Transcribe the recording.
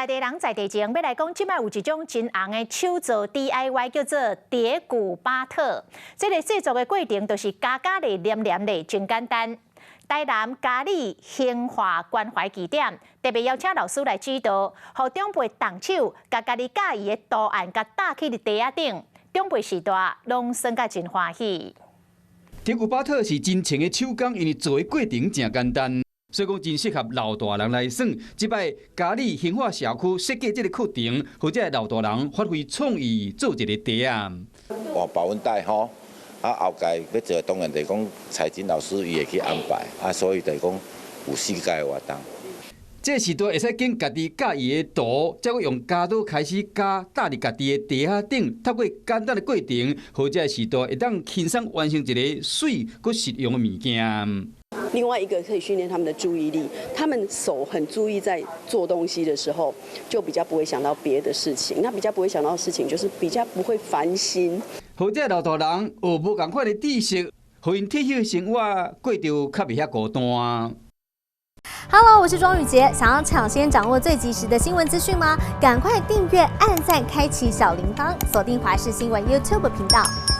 地人在地情，欲來講，這擺有一種真紅的手作 DIY，叫做蝶谷巴特。這个製作的過程就是加加咧、黏黏咧，真簡單。台南嘉里興化關懷據點特別邀請老師來指導，予長輩動手，共家己佮意的圖案共貼去佇袋仔頂，長輩序大攏耍甲真歡喜。蝶谷巴特是真情的手工，因為做的過程誠簡單，所以講真適合老大人來耍。這擺嘉里興化社區設計這个課程，予這个老大人發揮創意，做一个袋仔。換保溫袋吼，啊後蓋欲做，當然就是講彩金老師伊會去安排，啊所以就是講有四屆活動。這時代會使揀家己佮意的圖，再閣用膠刀開始膠貼佇家己的袋仔頂，透過簡單的過程，予這个序大會當輕鬆完成一个媠閣實用的物件。另外一個可以訓練他們的注意力，他們手很注意在做東西的時候，就比較不會想到別的事情。那比較不會想到的事情，就是比較不會煩心。予這老大人學無仝款的知識，予𪜶退休生活過著較袂遐孤單。 Hello，我是莊宇潔，想要搶先掌握最及時的新聞資訊嗎？趕快訂閱、按讚、開啟小鈴鐺，鎖定華視新聞 YouTube 頻道。